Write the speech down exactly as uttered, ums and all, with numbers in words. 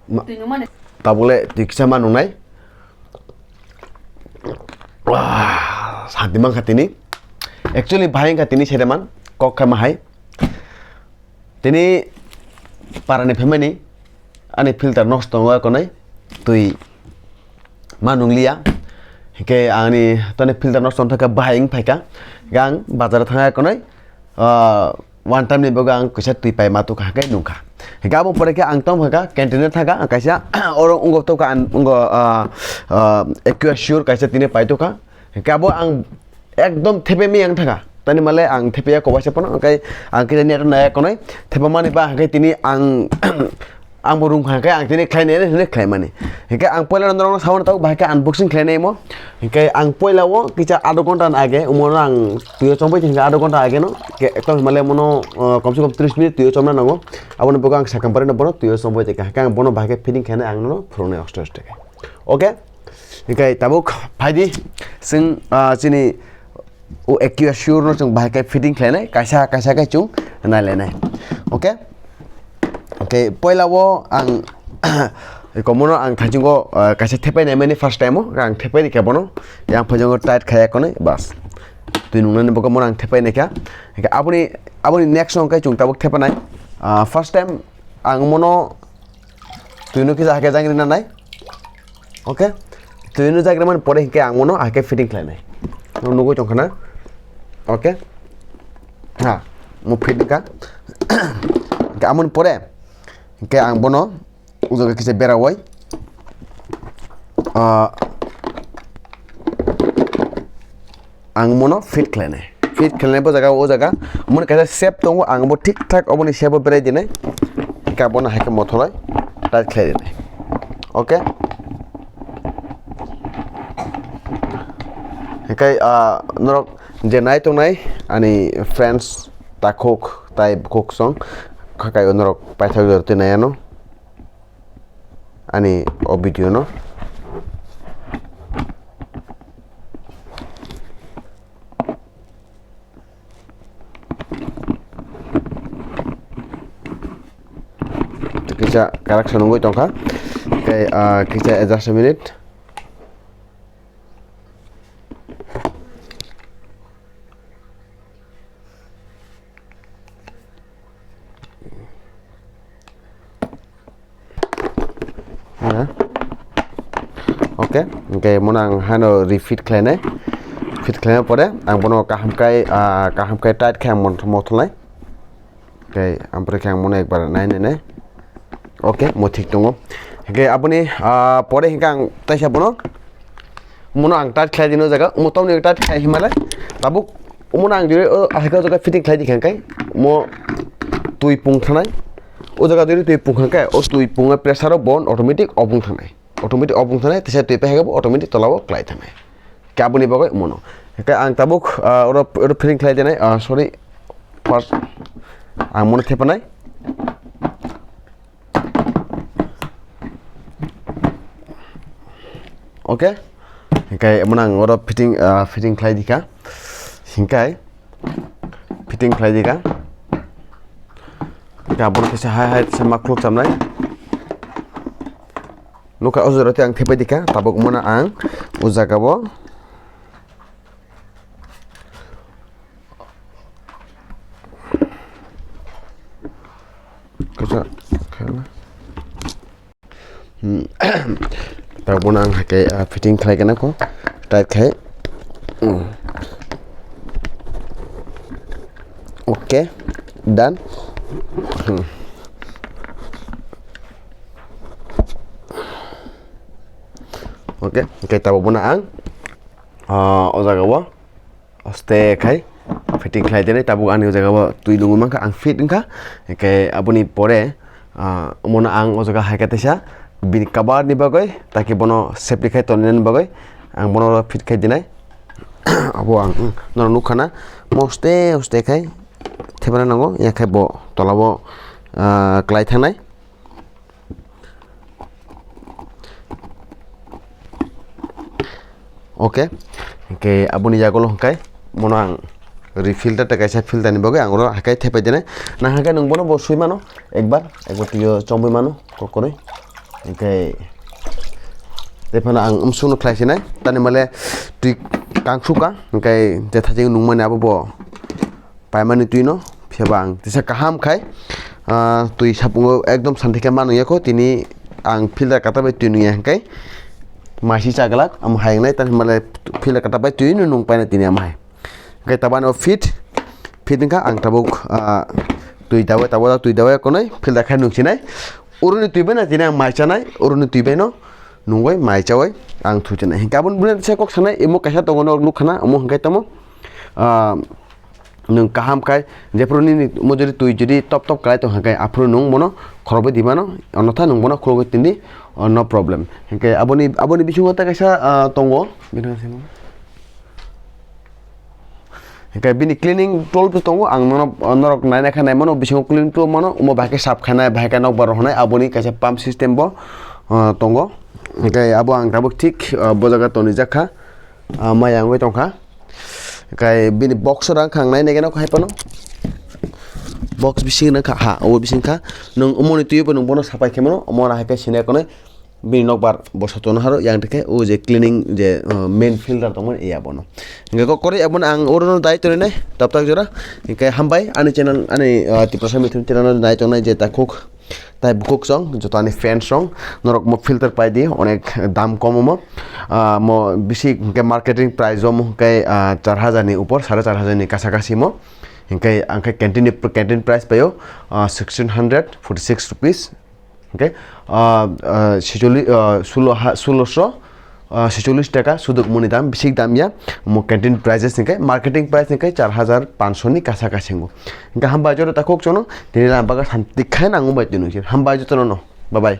Ma-, twi nungmani. Tabukle twi kisa ma nungnai. Ah, santi mankha tini. Actually, bahai wngkha tini sedeman. Kok kha ma hai. Tini parani phaimani ani filter nosto tongo konai. Twi ma nungliya. Hingke ani toni filter nosto wngkha bahai wng phaikha. Hingke ang bazar thangkha konai. Ah, one time ni bagwi ang kisa twi pai ma tukha hingke nungkha. Hingke abo pore khe ang tong phaikha canteen o thangkha, ang kaisa oro wngkha tokha ang wngkha, ah, ah, Aqua Sure kaisa tini pai tukha. Hingke abo ang ekdom thepe mi ang thangkha. Tani male ang thepe ya kobaisa pono, hingke ang kisa net naya konai. Thepe mani ba hingke tini ang Ang bo room kha khe ang tini khlai nai hinwi khlai mani. Hinkhe ang poila norok no saui tongo, bahai khe unboxing khlai nai mo. Hinkhe ang poila o kisa adho ghonta ni age, omo no ang twi o chombai tongkha adho ghonta age no. Ke ekdom himale mono, uh, kom se kom tris minute twi o chomna nango. Aboni bagwi ang sakam pari no bono twi o chombai tongkha. Hinkhe ang bono bahai khe fitting khlai nai ang no phuru nai oste oste khe. Okay? Hinkhe tabuk phai di chwng, uh, chini O Aqua Sure no chwng bahai khe fitting khlainai, kaisa kaisa khe chwng nailainai. Okay? Okay, poila o ang komono ang thajingo, ah, kaisa thepai naimani first time o, ang thepai rikha bono. Yang phajango tight khaya konai, bas. Twi nungnani bo komono ang thepai naikha. Hinkhe aboni, aboni next song khe chwng tabuk thepanai. Ah, first time ang mono Twi no kisa hakhe jagri nanai. Okay. Twi no jagri man pore hinkhe ang mono hakhe fitting khlainai. Nung nugui tongkha na. Okay. Ha, mo fit ka. Hinkhe amoni pore hinkhe ang bono ujaga kisa berawai. Ah, Ang mono fit khlainai. Fit khlainai bo jaga, o jaga. Moni kaisa shape tongo, ang bo thik thak oboni shape o berai dinai. Ka bono hai khe motholai tight khlai dinai. Okay? Hinkhe, ah, norok je nai tongnai ani friends takhuk tai bukhuk song khakai norok paithak jor twi nai ano. Ani o video no. Kisa correction wngwi tongkha. Tei, ah, kisa adjust a minute. Ha? Okay, okay, mono ang hano refit khlainai. Fit khlaina pore ang bono kaham kai, ah, kaham kai tight khe ang mon-, motholnai. Okay, ampore khe ang mono ekbar nai nai nai. Okay, mo thik tongo. Hinkhe aboni, ah, pore hinkhe ang taisa bono, mono ang tight khlai dino jaga, mo tamni tight khlai himale, tabuk mono ang diri, o, ahai khe o jaga fitting khlai di khe hinkhe, mo twi pung thanai, o jaga diri twi pung khe, o twi pung pressure o bon automatic off wng thanai. Automatic off wng thanai, tisa twi pehai bo automatic tola o klai thanai. Ke aboni bagwi mono. Ke ang tabuk, ah, oro, oro fitting khlai dinai, ah, sorry, first ang mono thepanai. Okay? Hinkhe mono ang oro fitting, ah, fitting khlai dikha. Hinkhe fitting khlai dikha. Hinkhe abono kisa hai hai se makhuluk chamnai. Nukha o jora tei ang thepai dikha, tabuk mono ang o jaga o. Kisa khela. Hmm. Tabuk bono ang hai khe, ah, fitting khlai khe nangkho. Tight khai. Hmm. Okay. Done. Hmm. Okay, okay, tabuk bono ang, ah, o jaga o. Oste khai fitting khlai dinai, tabuk ani o jaga o twi nungwi mankha, ang fit wngkha. Hinkhe aboni pore, ah, omono ang o jaga hai khe teisa bini cover ni bagwi, taki bono safety khai tonina ni bagwi ang bono fit khai dinai. Abo ang, hmm, norok nukha na, mo oste oste khai thepana nango, ya khai bo tola o, ah, klai thangnai. Okay, hinkhe aboni yagulo hinkhe mono ang refilter tei kaisa filter ni bagwi ang oro hakai thepai dinai. Nang hakai nwng bono bo sui mano ekbar, ekbar twiyo chomwi mano kokroi. Hingke tei phano ang umsukno khlai sinai, tani male twi kangsuka, hingke je thajing nungmani abo bo paimani twino, phiya ba ang tisa kaham khai, ah, twi sapungo ekdom santi khe manung yakho, tini ang filter kata bai twi nungya hingke maisi chaglak, amo hai wngnai, tani male filter kata bai twino nung paina tini amo hai. Hingke tabano fit, fit wngkha ang tabuk, ah, twi dawe, tabuk twi dawe konoi filter khai nung sinai. Uruni twi bai na tini ang mai chanai, uruni twi bai no nungoi mai chawai ang thu chinai. Hingke aboni bini se kok sanai, imo kaisa tongo nok nuk khana, omo hingke tamo, ah, nwng kaham khai, jephuru nini mo jodi twi jodi top top kalai tong hingke aphuru nwng bono khorokbai di mano, onotha nwng bono khorokbai tindi, oh, no problem. Hingke aboni, aboni bisingo ta kaisa, ah, tongo. Hingke bini cleaning tool bo tongo, ang nono, norok naina khe naimano, bisingo cleaning tool mano, omo bahai khe sap khainai, bahai khe nokbar rok honai, aboni kaisa pump system bo, ah, tongo. Hingke abo ang tabuk thik, ah, bo jaga tonrijak kha, ah, maya wngwi tongkha. Hingke bini box o rang khang nainai geno hai phano. Box bising nang kha, ha, obo bising kha. Nwng omoni twiwi bo nwng bono sapai khe mano, omo hai khe sinai konai. Bini nokbar bo sotokno haro, yang tike o je cleaning je, uh, main filter tongmani iya bono. Hingke kok kori abono ang orono dai tonwi nai, tabtak jora. Hingke hambai ani channel, ani, uh, Tiprasa Mithun channel no dai tongnai je takhuk, tai bukhuk song, joto ani fans song, norok mo filter pai di, onek dam kom omo. Uh, mo bisi hingke marketing price omo hingke, uh, char hajar ni upor, sare char hajar ni kasa kasi mo. Hingke ang khe canteen ni, canteen price paio, uh, sixteen hundred forty six rupees. Hingke, ah, ah, sicholi-, ah, sulo ha-, suloso, ah, sicholish taka suduk moni dam, bisik dam ya, mo canteen prices hingke, marketing price hingke char hajar panso ni kasa kasi wngo. Hingke hambai joto takhuk chono, tini lam baga santi khai nango bai tini hingke. Hambai joto no, bye bye.